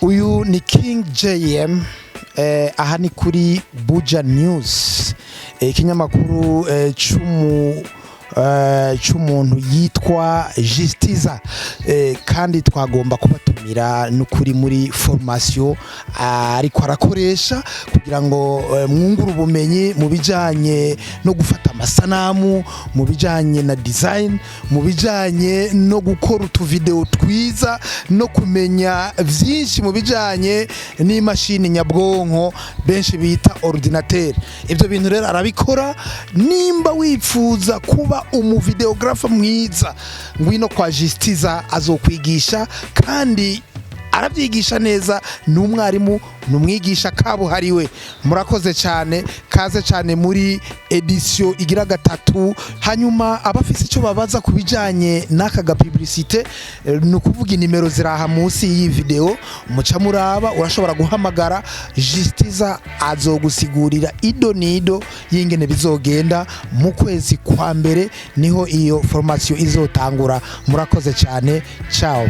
Uyu ni King JM. Aha ni kuri Buja News, ikinyamakuru c'umuntu yitwa Justiza, kandi twagomba kubatumira n'ukuri muri formation ariko arakoresha kugira ngo mwungure ubumenyi mu bijanye no gufata amasanamu, mu bijanye na design, mu bijanye no gukora utuvideo twiza no kumenya vyinshi mu bijanye n'imashini nyabwonko benshi bita ordinateur. Ibyo bintu rero arabikora. Nimba wifuza kuba umuvideographe mwiza, ngwino kwa Justiza, azokwigisha kandi arabyigisha neza. Ni umwarimu, ni umwigisha kabuhariwe. Murakoze cyane, kaze cyane muri édition igira gatatu. Hanyuma abafise icyo babaza ku bijyanye n'aka ga publicité, ni ukuvuga inimero ziraha munsi y'iyi video, muca muraba. Urashobora guhamagara Justiza, azogusigurira ido nido y'ingene bizogenda. Mu kwezi kwa mbere niho iyo formation izotangura. Murakoze cyane, ciao.